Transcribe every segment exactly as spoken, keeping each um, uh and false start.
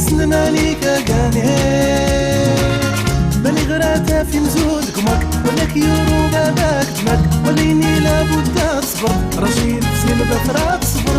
سنماني كاكاني. ماني غراتة في مزود كمك، ولك يورو باباك دمك، وليني لابد تصبر، رشيد سين بثرة تصبر.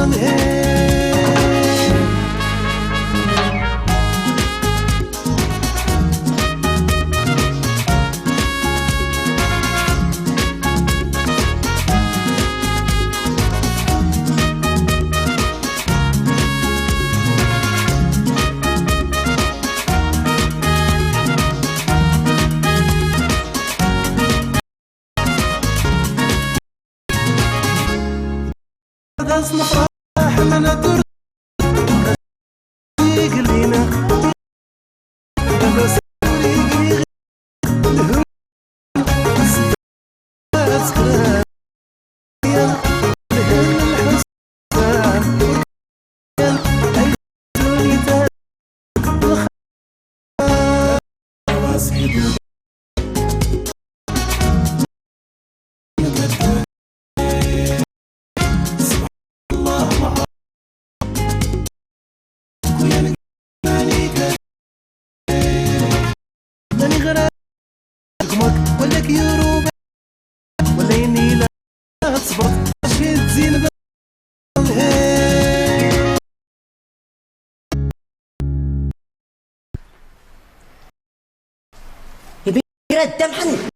يا بنت الدم حن.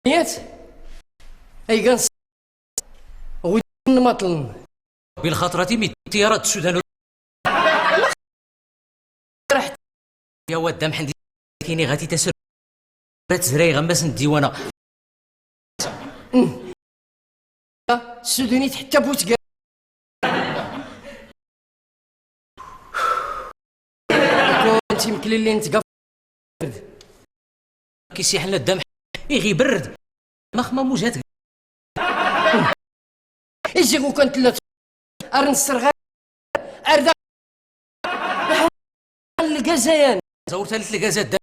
يات. أي قنص. غوي نمطلن. بالخاطر تيمي طيارات السودان. رحت. يا ود دم حندي كيني غادي تسر. راه تزري غمس الديوانة. سدوني حتى بوتك. كنت يمكن لي نتقف. كيسيح لنا الدم. إيه غي برد. ما خما موجات. إيجي وكنت لا أرن السرغال. أردا. الغزيان. زورت لك الغزال.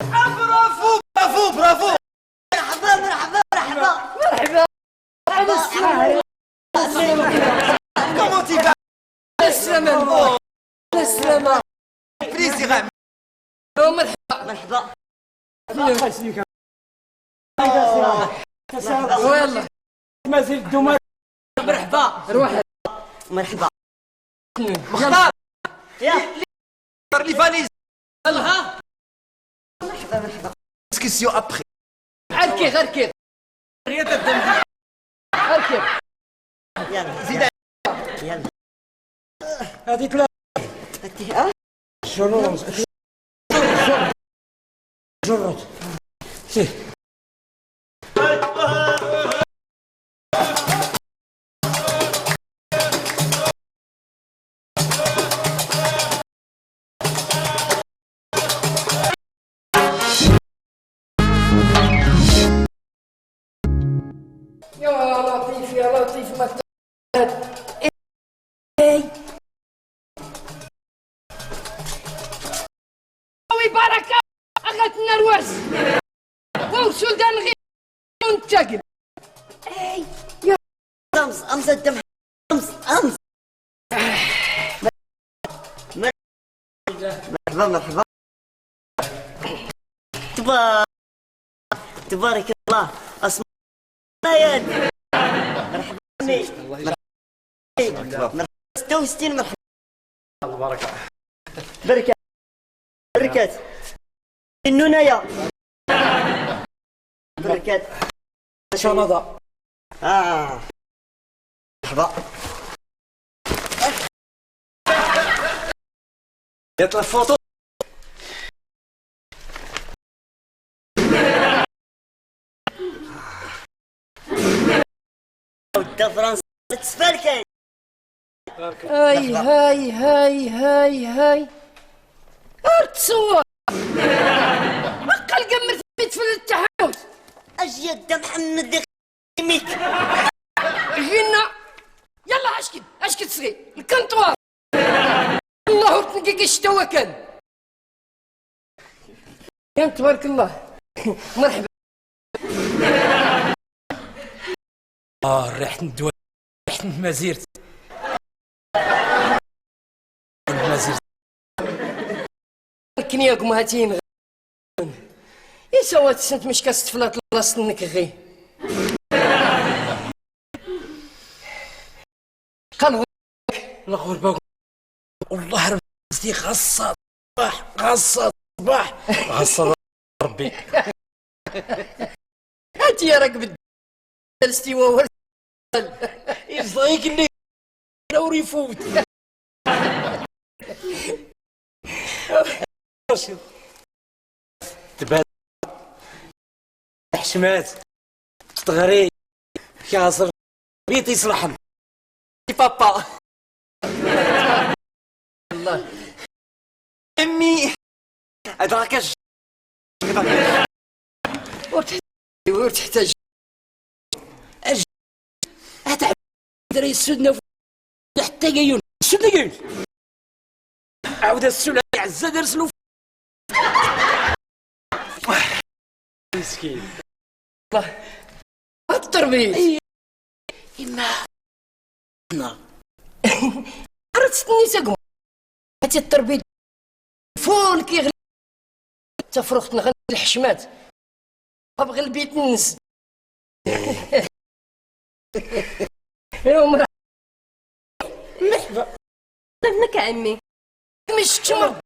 برافو، برافو، برافو. مرحبا، مرحبا، مرحبا. مرحبا. على السلامة. كومون تي فا؟ على السلامة. على السلامة. بليزير. مرحبا. مرحبا. والله. مازال الدومات. مرحبا. روح. مرحبا. مختار. يا. لي فاليز. يلاه. كيسيو ابخي. اركي، اركي. اركي. يلا. زيد. يلا. هذه ثلاثة. هاتي، ها؟ شنو؟ جرد. جرد. سي. يا لطيف، يا لطيف، ما ت-، إيه. وي بركة، أخذت النروس. وسودان غير ونتقل. إيه، يا أمس، أمس الدم، أمس، أمس. مرحبا، مرحبا. تبا-، تبارك الله. اسمع يا، مرحبا. مرحبا. مرحبا. ستة وستين، مرحبا. البركة. بركات. بركات. النونايا. بركات. شنطة. آه. مرحبا. يطلع فوطو. ودا فرنسا تسفالكاين. هاي، هاي، هاي، هاي، هاي. ارتصور. اقل قمر في التحوت. اجي يا دا محمد. ميك. جينا. يلا، اشكد، اشكد صغير. الكنطوار. الله، ورتنقيك الشتوى كان. يا تبارك الله. مرحبا. آه، ريحة الدواء، ريحة المزيرت. المزيرت. كنياكم هاتين. إيسا واتسنت مش كاستفلات لاستنك غي. قال الغربة. والله ربي غصة صباح، غصة صباح، غصة ربي. هاتي يا راك بد-، الاستواء وال-، يزيك اللي دور يفوت. تبات. حشمات. تغري. كاسر. بيتي يصلحن. بابا. الله. امي. ادراكش. ورتحتاج. أج-، أتع-، دري السودنا ف-، حتى قايون. السودنا قايون. عاود السودنا عزة درس له. مسكين. الله. التربية. إيه. إما. عرفتني سقم. حتى التربية. فول كيغلي. تفرخت نغن الحشمات. بغل بيت النس. يا مرا. مرحبا. منك عمي؟ مش تشمر.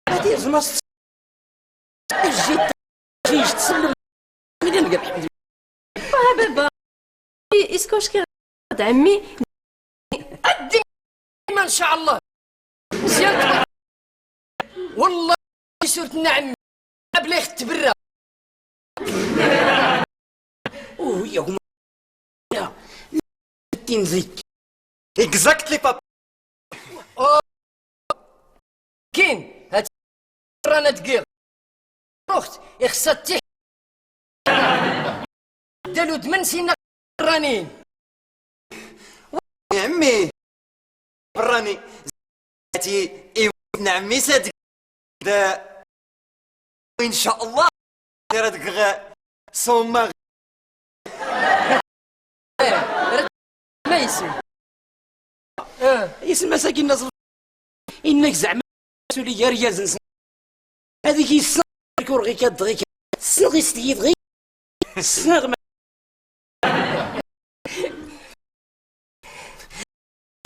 هاتي زعما ست-، جيت، جيت تسلم. مين اللي قال؟ آه بابا. إي-، إسكوش كي غاد عمي؟ قدي ما إن شاء الله. مزيان. والله صورة النعم. بلا يخت برا. أوه، يا هما. يا. تنزيك. Exactly, papa. أوه. كين. هات. رانا دقيق. أخت، إخصتي. دلو دمن سينا رانين. يا عمي. براني. زاتي إيوا نعمي سادك. دا. وإن شاء الله. راه دك غ-، صوما. إيه، رد ما يسمى. آه. يسمى ساكن ناس. إنك زعما سولي يا ريال زنزن. هذيك يسنغ كور غي كاد غي كاد. سنغ يستيد غي. سنغ ما.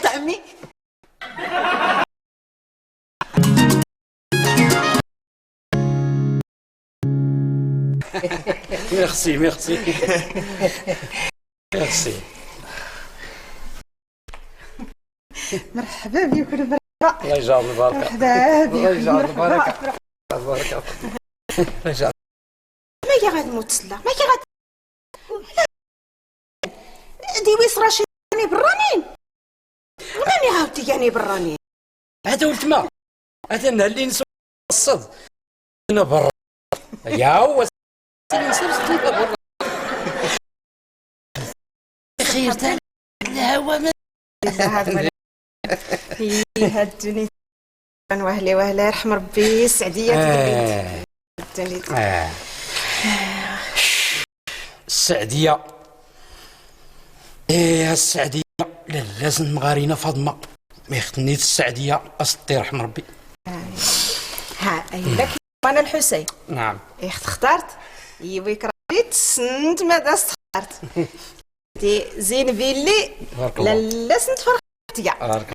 عمي. Merci, merci. Merci. مرحبا بيك، مرحبا. الله يجعل البركة. مرحبا بيك، الله يجعل مرحبا. البركة. البركة. الله يجعل. ما كي غادي نموت سلا، ما كي غادي. دي ويس رشيد يعني برانين. ماني عاودتي يعني برانين. هذا ولتما. هذا نهار اللي نسو الصد. أنا برا. يا هو. خير تاع الهوا ما. هي هاد الدنيا. وهلي وهلا، يرحم ربي السعدية. آه. الدنيا. آه. السعدية. إيه، السعدية. لا، لازم مغارينا فاطمة. ما يختنيت السعدية، أسطي رحم ربي. آه. ها، أي لك. أنا الحسين. نعم. إيه، اخترت. يبيك ربي تسنت ما داس اخترت. تي زين بيلي. بارك الله. لا، لا، سنت فرقت يا. بارك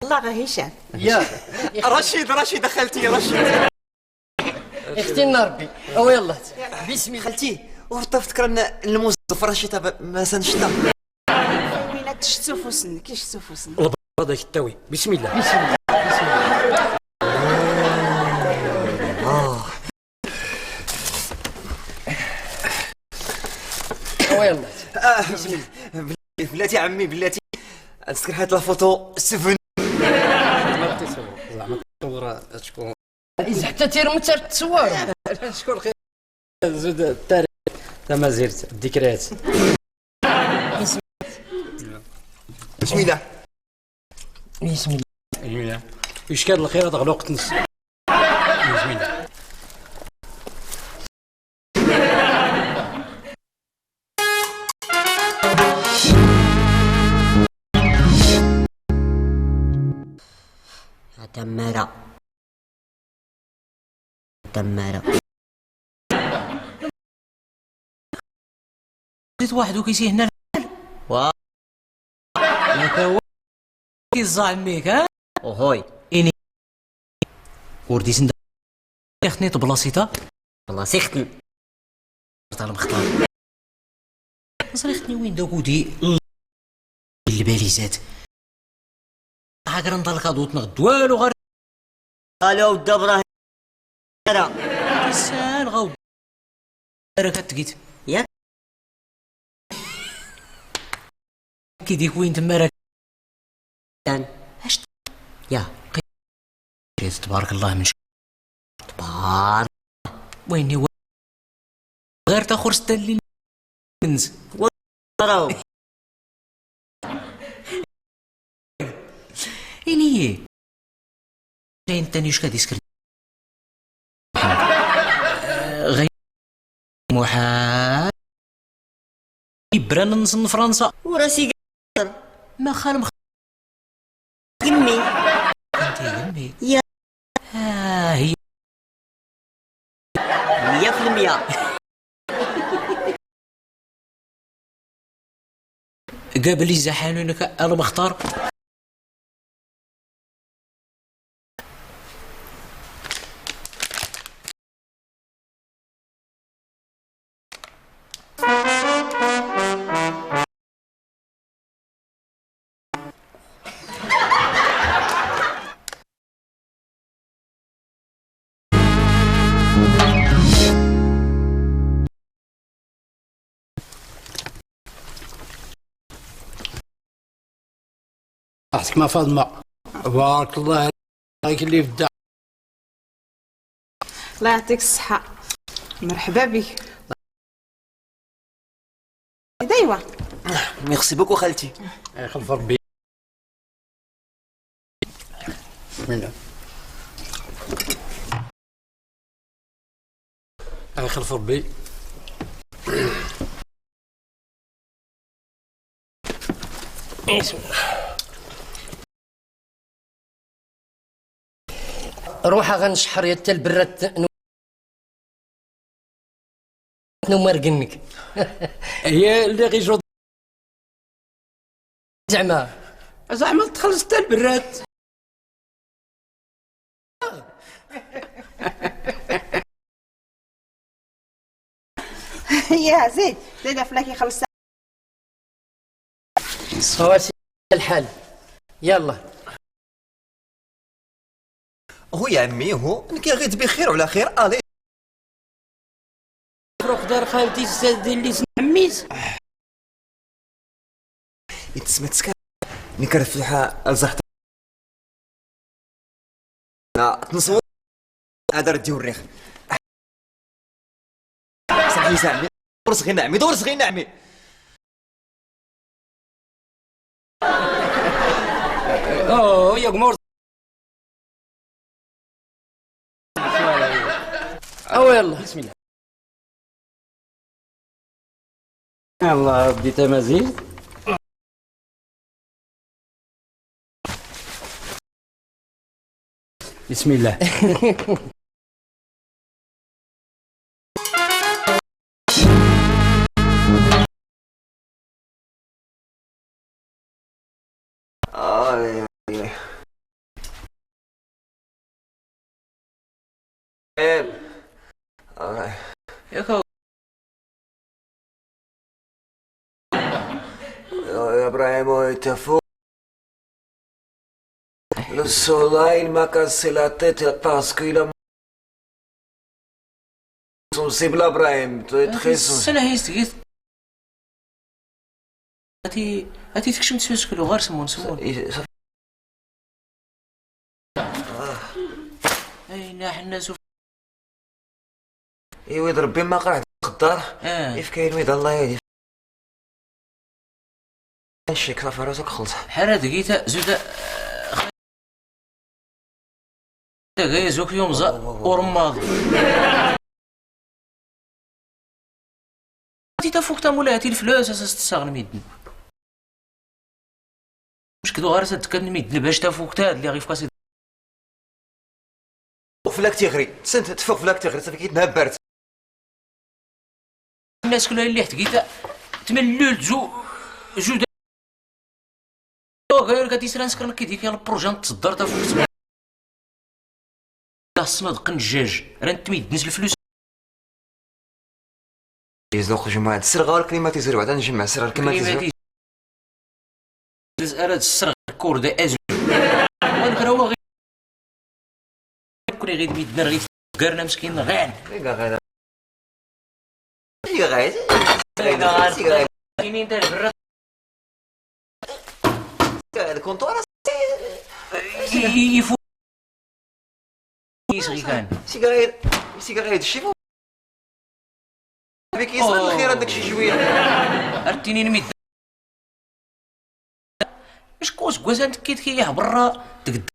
الله. غير هشام. يا. رشيد، رشيد، خالتي، رشيد. اختي النربي. أو يلا. بسم الله. خالتي، ورطفت كرا الموظف رشيد، ما سنشتا. ويلا تشتو فوسن، كي شتو فوسن. هذاك التاوي. بسم الله. بسم الله. بسم الله. آه. ويلا. آه، بلاتي عمي، بلاتي. تسكر حيت لا فوتو سفن. زعما تصور، زعما تصور شكون؟ إذا حتى تير متر تصور. شكون خير؟ زود التاريخ. تمازيرت، الذكريات. بسم الله. بسم الله. بسم الله. واش كان الخير هذا غلوق تنس؟ بسم الله. تمارا. تمارا. جيت واحد وكيسي هنا الحال. وا. ياك هو. كي الزعميك، ها؟ أوهوي. إني. وردي سند. يا ختني تبلاصيتا. بلاصي ختن. طالب مختار. صريختني وين داك ودي؟ الباليزات. هاكر نضل كادوت نغد والو غير. الو، ود ابراهيم. تسال غاود. راه كتقيت. ياك؟ كي ديك وين تما راك؟ كان. اش؟ يا. قيت تبارك الله من ش-، تبارك. ويني و-، غير تاخر ستة الليل. كنز. و-، راهو. إني. جاي نتا نيوش كديسكري. غي-، محال. إبران نصن فرنسا. وراسي قال. ما خال مخ-، يمي. انت يمي؟ يا. ها هي. مية في المية. قابل لي زحانونك المختار. عرفتك ما فاطمة. بارك الله عليك اللي في الدار. الله يعطيك الصحة. مرحبا بك. دايوا. ميرسي بوكو خالتي. يخلف ربي. بسم الله. يخلف ربي. بسم الله. روح غنشحر يا تا البرة نو-، نمرقنك. هي اللي غيجو زعما. زعما تخلص تا البرة. هي زيد، زيد فلاكي خمسة. صافي الحال. يلا. هو يا عمي، هو نكي غير بخير وعلى خير، الي. روح دار خالتي تستدين لي سن عميس. يتسمى تسكر. نكرف لها الزهر. لا، تنصور. هذا ردي وريخ. صافي زعمي. دور صغير نعمي، دور صغير نعمي. اوه، يا قمر. او يلا، بسم الله. يلا، بديت مزيد. بسم الله. آي، آي، آي. إيه. آي. يا خو. يا، يا إبراهيم، ويتفو. Le soleil m'a cassé la tête parce que la sensible, Ibrahim, tu es très sensible. السنة هي سقيت. هاتي، هاتي تكشم تسوسكلو، غير سمون، سمون. إيه، صافي. آه. أين حنا سوف. إيوا، يد ربي ما قاعد الخضار. آه. كيف كاين ويد الله يهدي. الشيك صافي راسك خلص. حرا دقيقة، زودا. غير زوك يوم زا ورماض. تي تفوق تا مولاي، تي الفلوس اساس تساغن ميدن. مش كدو غير سد كان ميدن باش تفوق تا اللي غير في كاسي. فلاك تيغري، سنت تفوق فلاك تيغري، صافي كيتنهبرت. الناس كلها اللي حتقيت تمللت جو، جو د-، غير كتيسرا نسكر نكي ديك يا البروجي نتصدر تا فوق. لا الصنادق نجاج، راه نتميد نزل الفلوس. يزوق جمعة، السرغة والكليماتيزور، بعدا نجمع السرغة الكليماتيزور. كليماتيزور. زرز أراد السرغ كور دا أزو. وانت راه غير كوني غير ميدنا غير كارنا مسكين غير. إيه غير. إيه غير. إيه غير. إيه غير. كاينين دار برا. الكونتور. يفو. يسغي كان. سيغاير. سيغاير الشيفو. بك يصير الخير هذاك شي شويه. ارتيني نمد. اش كوس كوزان تكيت كي يهبر تقد.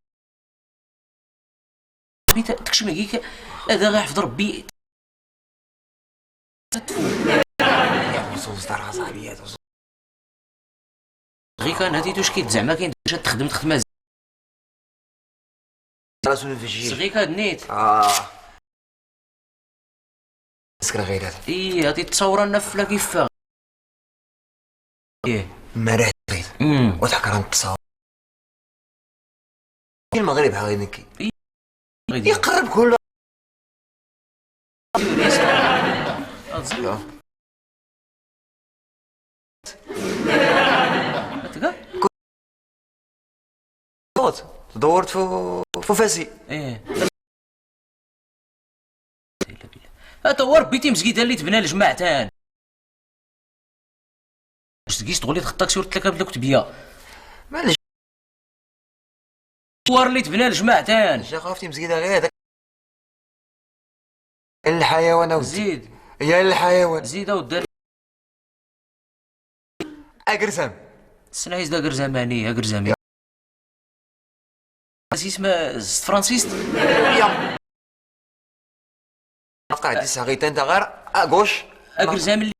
بيتا تكشم هيك. هذا غير حفظ ربي. يا صوص دار صاحبي، يا صوص. غير كان هادي توش كيت زعما كاين باش تخدم تخدم. راسو في الجيل. صغير كاد نيت. آه. سكر غير هذا. إيه، هادي تصور لنا في كيف. إيه. ما راه غير. أمم. وتحكر عن التصاور. المغرب ها غير نكي. إيه. غير. يقرب كله. كنت دورت في، في فاسي. إيه. هذا هو ربي تيمزكي دا اللي تبنى لجماعتان. واش تقيس تقول لي تخطاك سير تلك بدك تبيا. معليش. الصور اللي تبنى لجماعتان. جا خافتي مزيدة غير هذاك. الحيوان أودي. زيد. يا الحيوان. زيد أودي. أقرزام. السنايس دا قرزماني، قرزمي. يا. سي اسمه فرانسيس. يا. قاعد يسعى غير انت غير أقوش. أقرزام اللي.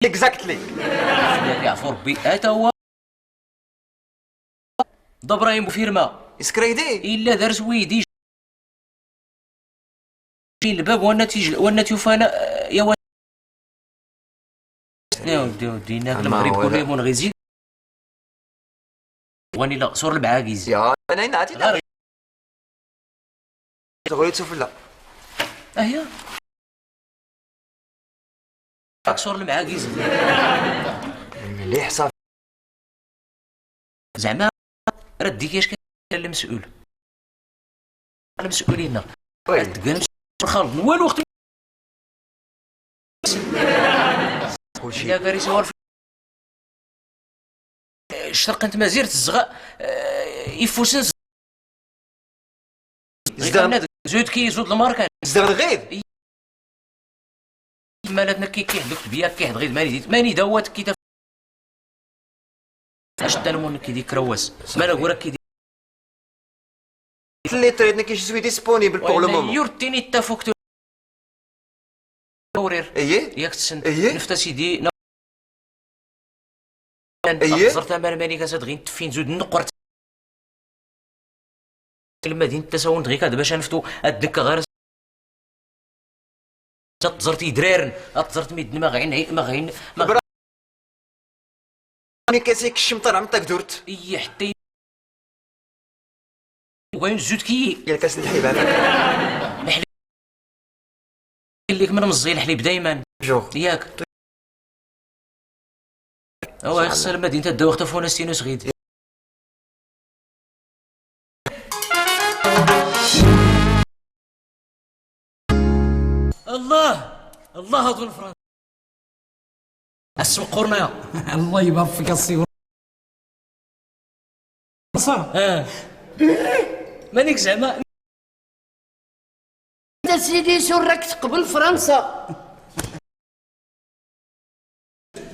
Exactly. يعفو ربي، هذا هو. دا إبراهيم بوفيرما. إسكريدي؟ إلا دار سويدي. شي الباب وانا تيجي، وانا تيوفانا، يا ولد. يا ودي، ودي، هناك أما المغرب هو كله لا. يمون غير زيد. واني لا، صور البعاكيز. يا، أنا هنا عادي. غير. تغوي تسفل لا. أهيا. كسور المعاكيز. مليح، صافي. زعما راه ديك اش كان المسؤول؟ المسؤولين. وي. تلقى المسؤول خالد. وين وقت؟ كلشي. لا، كارثة. الشرق انت مازير تزغى، آه، يفوسن ز-، زدان. غير زود كي زود الماركة. زدان غير. إي. مالتنا كي، كي حدك بيا كي حد غير ماني ديت، ماني دوات كي تف-، اش تنمون كي ديك رواس. مالا غورا كي ديك. اللي تريدنا كي جو سوي ديسپونيبل بور لو مومون. يورتيني تفوكتو. تورير. اييه. ياك تسن. اييه. نفتا سيدي. ن-، اييه. زرت امان ماني كاسد غين تفين زود نقرت. المدينة تساون دغيكا دابا شنفتو الدكة غير. تزرت يدرارن، تزرت ميدن ما غين، ما غين، ما غين. مي كاسيك الشمطة راه متاك درت. اييه حتى وين زود كي. يا كاس الحباب. الحليب. قال لك من مزي الحليب دايما. جو. ياك. هو يخسر مدينة الدواء اختفونا ستينوس غيد. الله، الله أكبر فرنسا. السوق قرنيا. الله يبارك فيك السي. فرنسا. اه. مانيك زعما. انت سيدي شو راك تقبل فرنسا؟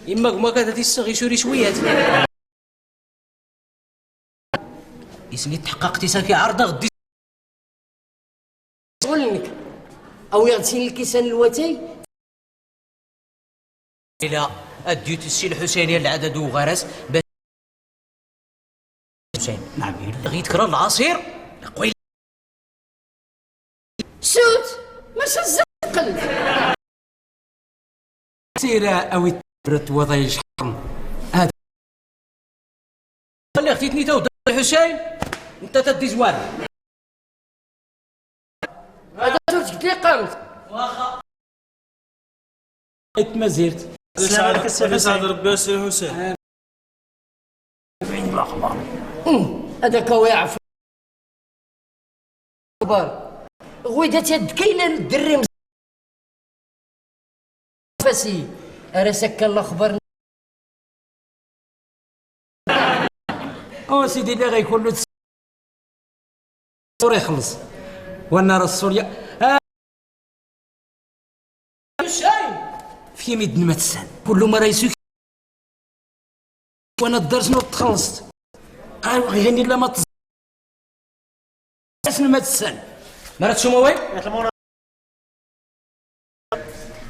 يما ما كانت هذه الصغي شوري شويات. يسني تحققتي ساكي عرضه غدي. نقول لك، او يغسل الكيسان الوتي. الى اديوت السي الحسيني العدد وغرس. حسين. نعم. غيتكرا العصير. قوي. سوت. ماشي الزقل. سيرة أوي تبرت وضعي شحرم. هذا. خلي اختي تنيتا ودار حسين. انت تدي زوال. هذا سوت قلت لي قامت. واخا. ات مازيرت. السلام عليكم السي حسين. ربي السي حسين. هذاك هو يعرف. اخبار. غويدات يد كاينه الدري مز-، فاسي. ارا سكن الاخبار. او سيدي اللي غيكون له تس-، يخلص. وانا راه السوريا. آه. شاي. في ميدن ما تسال. كل ما راه يسوي. وانا الدار شنو تخلصت؟ قالوا غير الا ما تز-، شنو ما تسال؟ ما راه تشومو وين؟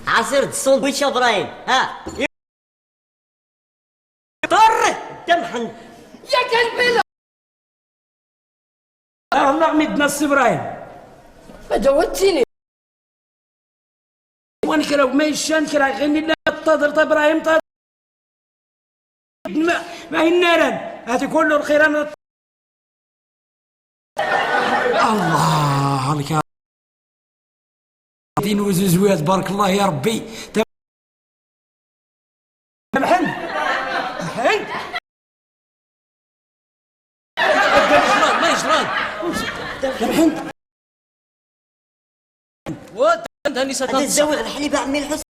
عصير السندويتش يا ابراهيم. ها. طر. دمحن. يا كلبي لا. آه، الله غميدنا السي إبراهيم. ما جاوبتيني. وأنا كرا ما يشان كرا غني لا تضر إبراهيم تضر. ما، ما هي النارن. هذه كله الخير أنا. الله عليك يا دين وزوزويات، بارك الله يا ربي. محمد. محمد. ما يجران. محمد. وات، انت نسا هذا الزوغ الحليب عمي الحسن.